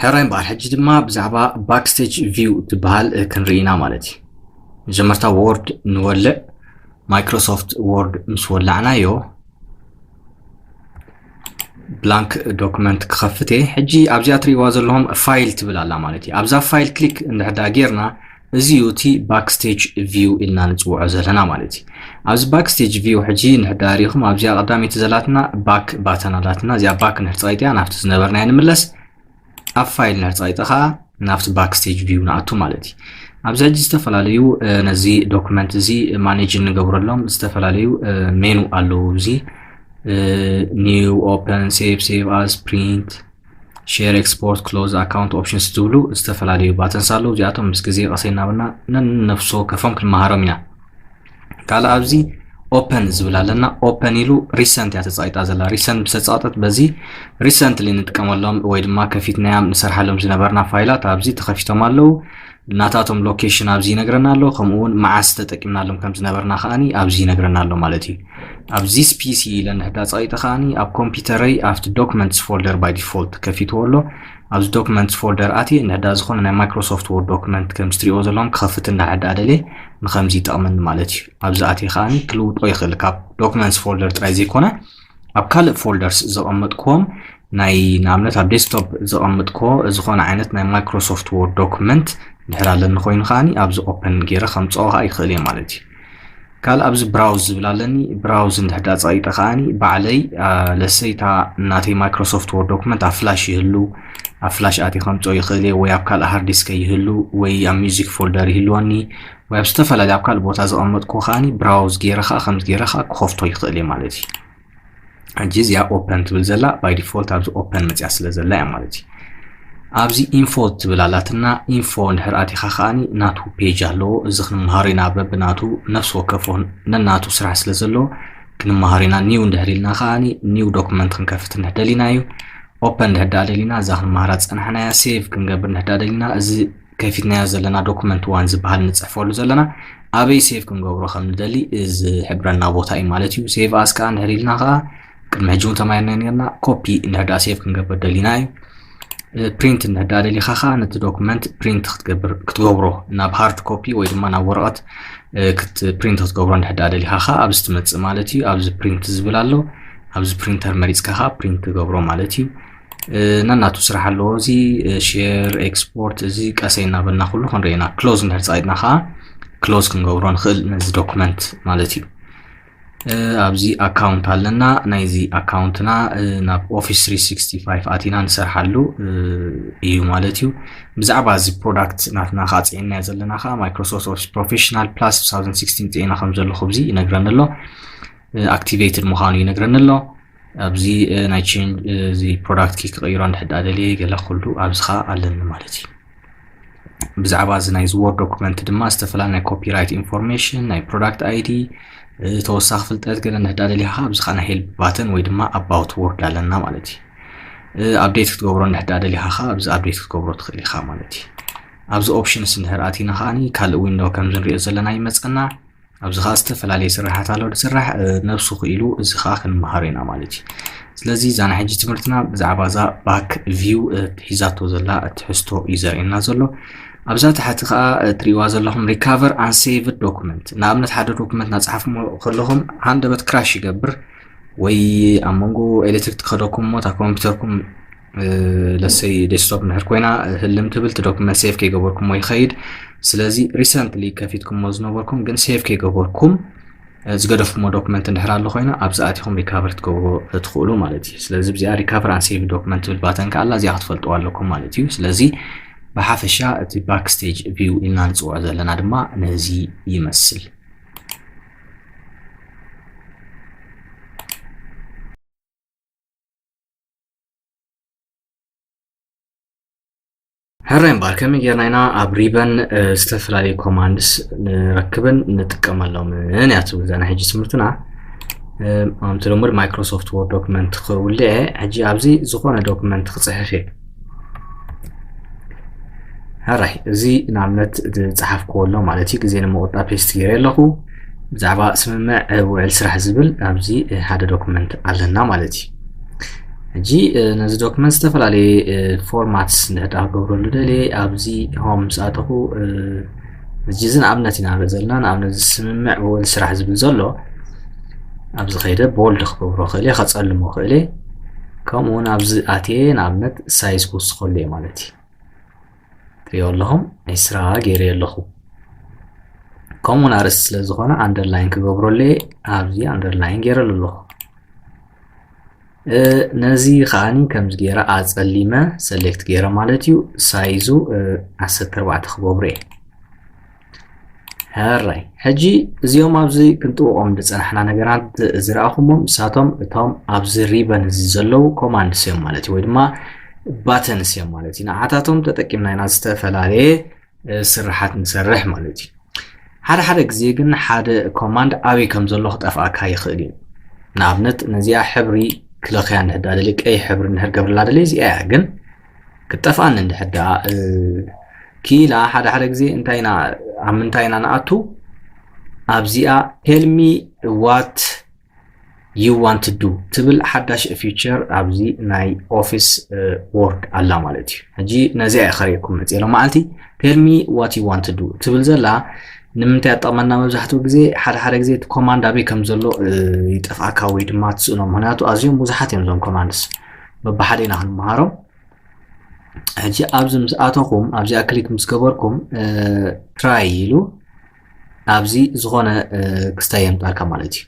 ሕራይ እምበኣር ሕጂ ድማ ብዛዕባ ባክስቴጅ ቪው ትበሃል ክንርኢ ኢና ማለት እዩ። መጀመርታ ወርድ ንወልዕ። ማይክሮሶፍት ወርድ ምስ ወላዕናዮ ብላንክ ዶክመንት ክኸፍት እየ። ሕጂ ኣብዚኣ ትርእይዋ ዘለኹም ፋይል ትብል ኣላ ማለት እዩ። ኣብዛ ፋይል ክሊክ እንድሕር ጌርና እዚ እዩ እቲ ባክስቴጅ ቪው ኢልና ንፅውዖ ዘለና ማለት እዩ። ኣብዚ ባክስቴጅ ቪው ሕጂ እንድሕር ሪኢኹም ኣብዚኣ ቀዳመይቲ ዘላትና ባክ ባተን ኣላትና። እዚኣ ባክ እንድሕር ፀቂጥና ናብቲ ዝነበርናዮ ንምለስ። ኣብ ፋይል እንድሕር ፀቂጥና ከዓ ናብቲ ባክስቴጅ ቪው ንኣቱ ማለት እዩ። ኣብዚ ሕጂ ዝተፈላለዩ ነዚ ዶክመንት እዚ ማኔጅ እንገብረሎም ዝተፈላለዩ ሜኑ ኣለዉ። እዚ ኒው፣ ኦፐን፣ ሴቭ፣ ሴቭ ኣዝ፣ ፕሪንት፣ ሼር፣ ኤክስፖርት፣ ክሎዝ፣ ኣካውንት ኦፕሽንስ ዝብሉ ዝተፈላለዩ ባተንስ ኣለዉ። እዚኣቶም ምስ ግዜ ቀስ እናበልና ነንነፍስ ወከፎም ክንመሃሮም ኢና። ካልእ ኣብዚ ኦፐን ዝብል ኣለና። ኦፐን ኢሉ ሪሰንት እያ ተፃቂጣ ዘላ። ሪሰንት ምስ ተፃወተት በዚ ሪሰንትሊ ንጥቀመሎም ወይ ድማ ከፊትናዮም ንሰርሓሎም ዝነበርና ፋይላት ኣብዚ ተኸፊቶም ኣለዉ። ናታቶም ሎኬሽን ኣብዚ ይነግረና ኣሎ። ከምኡ እውን መዓስ ተጠቂምናሎም ከም ዝነበርና ከዓኒ ኣብዚ ይነግረና ኣሎ ማለት እዩ። ኣብዚ ፒሲ ኢለ እንድሕዳ ፀቂጠ ከዓኒ ኣብ ኮምፒውተረይ ኣብቲ ዶክመንትስ ፎልደር ባይ ዲፎልት ከፊትዎ ኣሎ። ኣብዚ ዶክመንትስ ፎልደር ኣትየ እንድሕዳ ዝኾነ ናይ ማይክሮሶፍት ወርድ ዶክመንት ከም ዝትሪእዎ ዘለኹም ክኸፍት እንድሕዳ ደልየ ንኸምዚ ይጠቕመኒ ማለት እዩ። ኣብዚ ኣትየ ከዓኒ ክልውጦ ይኽእል ካብ ዶክመንትስ ፎልደር ጥራይ ዘይኮነ ኣብ ካልእ ፎልደርስ ዘቐመጥክዎም ናይ ንኣብነት ኣብ ዴስክቶፕ ዘቐመጥክዎ ዝኾነ ዓይነት ናይ ማይክሮሶፍት ወርድ ዶክመንት እንድሕር ኣለኒ ኮይኑ ከዓኒ ኣብዚ ኦፐን ገይረ ከምፅኦ ከዓ ይኽእል እየ ማለት እዩ። ካልእ ኣብዚ ብራውዝ ዝብል ኣለኒ። ብራውዝ እንድሕዳ ፀቂጠ ከዓኒ ባዕለይ ለሰይታ ናተይ ማይክሮሶፍት ወርድ ዶክመንት ኣብ ፍላሽ ይህሉ ኣብ ፍላሽ ኣትየ ከምፅኦ ይኽእል እየ ወይ ኣብ ካልእ ሃርድ ዲስክ ይህሉ ወይ ኣብ ሚውዚክ ፎልደር ይህልወኒ ወይ ኣብ ዝተፈላለዩ ኣብ ካልእ ቦታ ዘቐመጥኩ ከዓኒ ብራውዝ ገይረ ከዓ ከምዚ ገይረ ከዓ ክኸፍቶ ይኽእል እየ ማለት እዩ። ሕጂ እዚኣ ኦፐን ትብል ዘላ ባይ ዲፎልት ኣብዚ ኦፐን መፅያ ስለ ዘላ እያ ማለት እዩ። ኣብዚ ኢንፎ ትብል ኣላትና። ኢንፎ እንድሕር ኣቲኻ ከዓኒ ናቱ ፔጅ ኣለዎ። እዚ ክንመሃሮ ኢና በብናቱ ነፍሲ ወከፎ ነናቱ ስራሕ ስለ ዘለዎ ክንመሃሮ ኢና። ኒው እንድሕር ኢልና ከዓኒ ኒው ዶክመንት ክንከፍት እንድሕር ደሊና እዩ። ኦፐን እንድሕር ደኣ ደሊና እዛ ክንመሃራ ዝፀናሕናያ ሴቭ ክንገብር እንድሕር ደኣ ደሊና እዚ ከፊትናዮ ዘለና ዶክመንት ዋን ዝበሃል ንፅሕፈሉ ዘለና ኣበይ ሴቭ ክንገብሮ ከም ንደሊ ዝሕብረና ቦታ እዩ ማለት እዩ። ሴቭ ኣስ ከዓ እንድሕር ኢልና ከዓ ቅድሚ ሕጂ እውን ተማሂርና ነርና። ኮፒ እንድሕር ደኣ ሴቭ ክንገብር ደሊና እዩ። ፕሪንት እንድሕር ደኣ ደሊኻ ከዓ ነቲ ዶክመንት ፕሪንት ክትገብር ክትገብሮ ናብ ሃርድ ኮፒ ወይ ድማ ናብ ወረቐት ክት ፕሪንት ክትገብሮ እንድሕር ደኣ ደሊኻ ከዓ ኣብዚ ትመፅእ ማለት እዩ። ኣብዚ ፕሪንት ዝብል ኣሎ። ኣብዚ ፕሪንተር መሪፅካ ከዓ ፕሪንት ትገብሮ ማለት እዩ። ነናቱ ስራሕ ኣለዎ። እዚ ሼር ኤክስፖርት እዚ ቀሰይ እናበልና ኩሉ ክንርኢ ኢና። ክሎዝ እንድሕር ፀቂጥና ከዓ ክሎዝ ክንገብሮ ንኽእል ነዚ ዶክመንት ማለት እዩ። ኣብዚ ኣካውንት ኣለና። ናይዚ ኣካውንትና ናብ ኦፊስ ትሪ ሲክስቲ ፋይቭ ኣቲና ንሰርሓሉ እዩ ማለት እዩ። ብዛዕባ እዚ ፕሮዳክት ናትና ከዓ ፅዒናዮ ዘለና ከዓ ማይክሮሶፍት ኦፊስ ፕሮፌሽናል ፕላስ ቱ ታውዘንድ ሲክስቲን ፅዒና ከም ዘለኹ ኣብዚ ይነግረኒ ኣሎ። ኣክቲቬትድ ምዃኑ ይነግረኒ ኣሎ። ኣብዚ ናይ ቼንጅ እዚ ፕሮዳክት ኪ ክቕይሮ እንድሕር ደኣ ደልየ ገለ ኩሉ ኣብዚ ከዓ ኣለኒ ማለት እዩ። ብዛዕባ እዚ ናይ ወርድ ዶክመንት ድማ ዝተፈላለዩ ናይ ኮፒራይት ኢንፎርሜሽን ናይ ፕሮዳክት ኣይዲ ተወሳኺ ፍልጠት ገለ እንድሕር ደኣ ደሊኻ ኣብዚ ከዓ ናይ ሄልፕ ባተን ወይ ድማ ኣባውት ወርድ ኣለና ማለት እዩ። ኣፕዴት ክትገብሮ እንድሕር ደኣ ደሊኻ ከዓ ኣብዚ ኣፕዴት ክትገብሮ ትኽእል ኢኻ ማለት እዩ። ኣብዚ ኦፕሽንስ እንድሕር ኣቲና ከዓኒ ካልእ ዊንዶ ከምዚ ንሪኦ ዘለና ይመፀና። ኣብዚ ከዓ ዝተፈላለየ ስራሓት ኣሎ ዝስራሕ ነብሱ ክኢሉ እዚ ከዓ ክንመሃሮ ኢና ማለት እዩ። ስለዚ እዛ ናይ ሕጂ ትምህርትና ብዛዕባ እዛ ባክ ቪው ሒዛቶ ዘላ ትሕዝቶ እዩ ዘርእየና ዘሎ። ኣብዛ ታሕቲ ከዓ ትሪእዋ ዘለኹም ሪካቨር ኣንሴቭድ ዶክመንት። ንኣብነት ሓደ ዶክመንት ናፅሓፍሞ ከለኹም ሃንደበት ክራሽ ይገብር ወይ ኣብ መንጎ ኤሌክትሪክ ትኸደኩም እሞ እታ ኮምፒውተርኩም ለሰይ ዴስክቶፕ እንድሕር ኮይና ህልም ትብል እቲ ዶክመንት ሴቭ ከይገበርኩሞ ይኸይድ። ስለዚ ሪሰንትሊ ከፊትኩሞ ዝነበርኩም ግን ሴቭ ከይገበርኩም ዝገደፍኩሞ ዶክመንት እንድሕር ኣሎ ኮይና ኣብዚ ኣቲኹም ሪካቨር ክትገብሩ ትኽእሉ ማለት እዩ። ስለዚ ብዚኣ ሪካቨር ኣንድ ሴቭ ዶክመንት ትብል ባተን ከኣላ እዚኣ ክትፈልጥዋ ኣለኩም ማለት እዩ። ስለዚ ብሓፈሻ እቲ ባክስቴጅ ቪው ኢልና ንፅውዖ ዘለና ድማ ነዚ ይመስል። ሕራይ እምበኣር ከመይ ጌርና ኢና ኣብ ሪበን ዝተፈላለዩ ኮማንድስ ንረክብን ንጥቀመሎምን እያ ትብል እዛ ናይ ሕጂ ትምህርትና። ከምቲ ልሙድ ማይክሮሶፍት ወርድ ዶክመንት ክውልዕ እየ። ሕጂ ኣብዚ ዝኾነ ዶክመንት ክፅሕፍ እየ። ሕራይ እዚ ንኣብነት ዝፀሓፍክዎ ኣሎ ማለት እዩ። ግዜ ንምቑጣብ ፔስት ገይረ ኣለኹ። ብዛዕባ ስምምዕ ውዕል ስራሕ ዝብል ኣብዚ ሓደ ዶክመንት ኣለና ማለት እዩ። ሕጂ ነዚ ዶክመንት ዝተፈላለየ ፎርማትስ እንድሕዳ ክገብረሉ ደልየ ኣብዚ ሆም ምስ ኣተኹ፣ ሕጂ እዚ ንኣብነት ኢና ንርኢ ዘለና። ንኣብነት እዚ ስምምዕ ውዕል ስራሕ ዝብል ዘሎ ኣብዚ ከይደ ቦልድ ክገብሮ ክእል እየ፣ ከፀልሞ ክእል እየ። ከምኡ እውን ኣብዚ ኣትየ ንኣብነት ሳይዝ ክውስኸሉ እየ ማለት እዩ። ትሪኦ ኣለኹም ዕስራ ገይረ ኣለኹ። ከምኡ እውን ኣርእስቲ ስለ ዝኾነ ኣንደርላይን ክገብረሉ እየ። ኣብዚ ኣንደርላይን ገይረሉ ኣለኹ። ነዚ ከዓኒ ከምዚ ገይረ ኣፀሊመ ሰሌክት ገይረ ማለት እዩ። ሳይዙ ዓሰርተ ኣርባዕተ ክገብሮ እየ። ሕራይ ሕጂ እዚኦም ኣብዚ ክንጥውቖም ዝፀናሕና ነገራት ዝረኣኹሞም ንሳቶም እቶም ኣብዚ ሪበን እዚ ዘለዉ ኮማንድስ እዮም ማለት እዩ፣ ወይ ድማ ባተንስ እዮም ማለት እዩ። ንዓታቶም ተጠቂምና ኢና ዝተፈላለየ ስርሓት ንሰርሕ ማለት እዩ። ሓደ ሓደ ግዜ ግን ሓደ ኮማንድ ኣበይ ከም ዘሎ ክጠፍኣካ ይኽእል እዩ። ንኣብነት ነዚኣ ሕብሪ ክለኽያ እንድሕዳ ደልየ ቀይ ሕብሪ እንድሕር ገብርላ ደልየ እዚኣ እያ ግን ክትጠፍኣኒ እንድሕዳ ክኢላ ሓደ ሓደ ግዜ እንታይ ኢና ኣብ ምንታይ ኢና ንኣቱ ኣብዚኣ tell me what you want to do ትብል ሓዳሽ ፊቸር ኣብዚ ናይ ኦፊስ ወርድ ኣላ ማለት እዩ። ሕጂ ነዚኣ እየ ከርእየኩም መፅእ ሎመዓልቲ። Tell me what you want to do ትብል ዘላ ንምንታይ ኣጠቕመና? መብዛሕትኡ ግዜ ሓደ ሓደ ግዜ እቲ ኮማንድ ኣበይ ከም ዘሎ ይጠፍኣካ ወይ ድማ ትስእኖ። ምክንያቱ ኣዝዮም ብዙሓት እዮም እዞም ኮማንድስ፣ በብሓደ ኢና ክንመሃሮም። ሕጂ ኣብዚ ምስ ኣተኹም ኣብዚኣ ክሊክ ምስ ገበርኩም ትራይ ኢሉ ኣብዚ ዝኾነ ክስታይ የምፃልካ ማለት እዩ።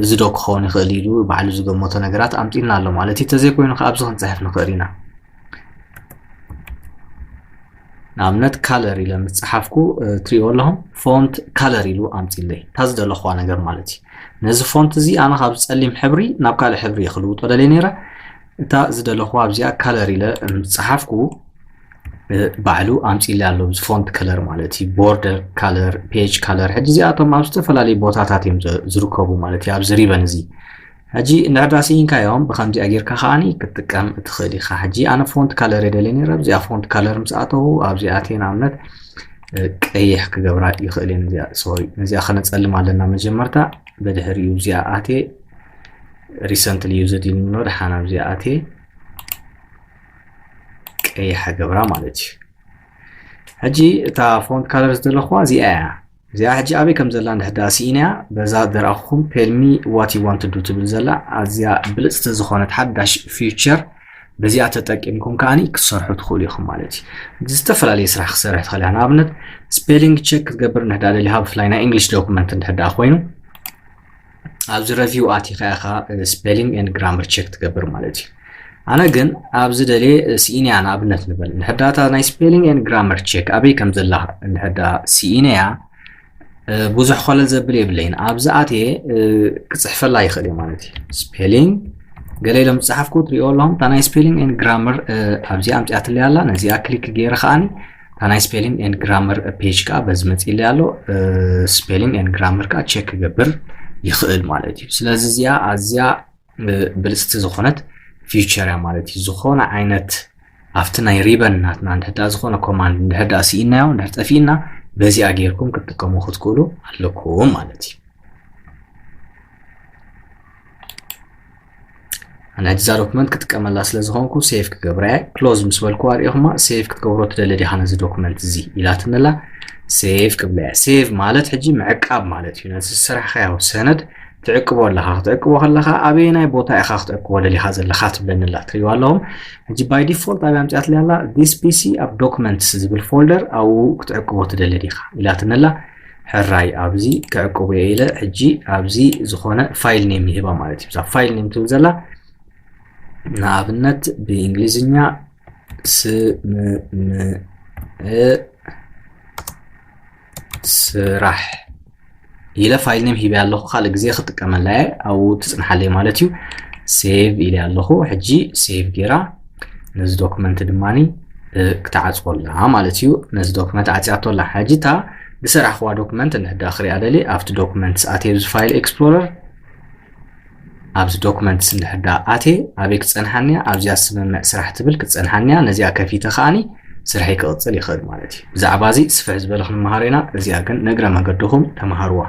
እዚ ዶ ክኸውን ይኽእል ኢሉ ባዕሉ ዝገመቶ ነገራት ኣምፂልና ኣሎ ማለት እዩ። ተዘይኮይኑ ከዓ ኣብዚ ክንፅሕፍ ንኽእል ኢና። ንኣብነት ካለር ኢለ ምስ ፀሓፍኩ ትሪእዎ ኣለኹም ፎንት ካለር ኢሉ ኣምፂለይ እታ ዝደለኽዋ ነገር ማለት እዩ። ነዚ ፎንት እዚ ኣነ ካብ ጸሊም ሕብሪ ናብ ካልእ ሕብሪ እየ ክልውጦ ደልየ ነይረ። እታ ዝደለኽዋ ኣብዚኣ ካለር ኢለ ምስ ፀሓፍኩ ባዕሉ ኣምፂለይ ኣሎ እዚ ፎንት ከለር ማለት እዩ። ቦርደር ካለር፣ ፔጅ ካለር። ሕጂ እዚኣቶም ኣብ ዝተፈላለዩ ቦታታት እዮም ዝርከቡ ማለት እዩ ኣብዚ ሪበን እዚ። ሕጂ እንድሕር ዳ ስኢንካዮም ብከምዚኣ ጌርካ ከዓኒ ክትጥቀም ትኽእል ኢኻ። ሕጂ ኣነ ፎንት ካለር የደልየ ነይረ። ኣብዚኣ ፎንት ካለር ምስ ኣተዉ ኣብዚኣ ኣትየ ንኣብነት ቀይሕ ክገብራ ይኽእል እየ። ነዚኣ ሶሪ ነዚኣ ከነፀልም ኣለና መጀመርታ። ብድሕሪኡ እዚኣ ኣትየ ሪሰንትሊ ዩዝድ ኢሉኖ ደሓን ኣብዚኣ ኣትየ ቀይሕ ገብራ ማለት እዩ። ሕጂ እታ ፎንት ካለር ዝደለኽዋ እዚኣ እያ። እዚኣ ሕጂ ኣበይ ከም ዘላ እንድሕር ደኣ ስኢንያ በዛ ደርኣኹም tell me what you want to do ትብል ዘላ ኣዝያ ብልፅቲ ዝኾነት ሓዳሽ ፊቸር በዚኣ ተጠቂምኩም ከዓኒ ክትሰርሑ ትኽእሉ ኢኹም ማለት እዩ። ዝተፈላለየ ስራሕ ክሰርሕ ትኽእል እያ። ንኣብነት ስፔሊንግ ቸክ ክትገብር እንድሕር ደኣ ደሊኻ ብፍላይ ናይ እንግሊሽ ዶኩመንት እንድሕር ደኣ ኮይኑ ኣብዚ ረቪው ኣቲኻ ኢኻ ስፔሊንግ ኤንድ ግራመር ቸክ ትገብር ማለት እዩ። ኣነ ግን ኣብዚ ደልየ ስኢንያ ንኣብነት ንበል እንድሕር ደኣ እታ ናይ ስፔሊንግ ኤንድ ግራመር ቸክ ኣበይ ከም ዘላ እንድሕር ደኣ ስኢንያ ብዙሕ ኮለል ዘብል የብለይን ኣብዚ ኣትየ ክፅሕፈላ ይኽእል እየ ማለት እዩ። ስፔሊንግ ገለ ኢሎም ዝፀሓፍኩ ትሪኦ ኣለኹም እታ ናይ ስፔሊንግ ኤንድ ግራመር ኣብዚኣ ኣምፅኣትለይ ኣላ። ነዚኣ ክሊክ ገይረ ከዓኒ እታ ናይ ስፔሊንግ ኤንድ ግራመር ፔጅ ከዓ በዚ መፅኢለይ ኣሎ። ስፔሊንግ ኤንድ ግራመር ከዓ ቸክ ክገብር ይኽእል ማለት እዩ። ስለዚ እዚኣ ኣዝያ ብልፅቲ ዝኾነት ፊቸር እያ ማለት እዩ። ዝኾነ ዓይነት ኣብቲ ናይ ሪበን ናትና እንድሕር ደኣ ዝኾነ ኮማንድ እንድሕር ደኣ ስኢናዮ እንድሕር ጠፊእና በዚኣ ጌርኩም ክትጥቀሙ ክትክእሉ ኣለኩም ማለት እዩ። ኣነ ሕጂ እዛ ዶክመንት ክጥቀመላ ስለ ዝኾንኩ ሴቭ ክገብራ እየ። ክሎዝ ምስ በልኩዋ ሪኢኹማ ሴቭ ክትገብሮ ትደሊ ዲኻ ነዚ ዶክመንት እዚ ኢላትኒ ኣላ። ሴቭ ክብላ እየ። ሴቭ ማለት ሕጂ ምዕቃብ ማለት እዩ። ነዚ ዝሰራሕካዮ ሰነድ ትዕቅቦ ኣለኻ። ክትዕቅቦ ከለኻ ኣበየናይ ቦታ ኢኻ ክትዕቅቦ ደሊኻ ዘለኻ ትብለኒ ኣላ። ትሪእዋ ኣለኹም ሕጂ ባይ ዲፎልት ኣበይ ኣምፂኣትለይ ኣላ። ዲስ ፒሲ ኣብ ዶክመንትስ ዝብል ፎልደር ኣብኡ ክትዕቅቦ ትደሊ ዲኻ ኢላትኒ ኣላ። ሕራይ ኣብዚ ክዕቅቦ እየ ኢለ ሕጂ ኣብዚ ዝኾነ ፋይል ኔም ይህባ ማለት እዩ። እዛ ፋይል ኔም ትብል ዘላ ንኣብነት ብእንግሊዝኛ ስምምዕ ስራሕ ኢለ ፋይል ኔም ሂበያ ኣለኹ። ካልእ ግዜ ክጥቀመላ እየ ኣብኡ ትፅንሓለይ ማለት እዩ። ሴቭ ኢለ ኣለኹ። ሕጂ ሴቭ ጌራ ነዚ ዶክመንት ድማ ክትዓፅወላ ማለት እዩ። ነዚ ዶክመንት ዓፅያቶ ኣላ። ሕጂ እታ ዝሰራሕኽዋ ዶክመንት እንድሕዳ ክሪኣ ደሊ ኣብቲ ዶክመንት ኣትየ ኣብዚ ፋይል ኤክስፕሎረር ኣብዚ ዶክመንትስ እንድሕዳ ኣትየ ኣበይ ክፀንሓኒያ ኣብዚኣ ስምምዕ ስራሕ ትብል ክፀንሓኒያ ነዚኣ ከፊተ ከዓኒ ስርሐይ ክቕፅል ይኽእል ማለት እዩ። ብዛዕባ እዚ ስፍሕ ዝበለ ክንመሃሮ ኢና። እዚኣ ግን ንእግረ መገድኹም ተምሃርዋ።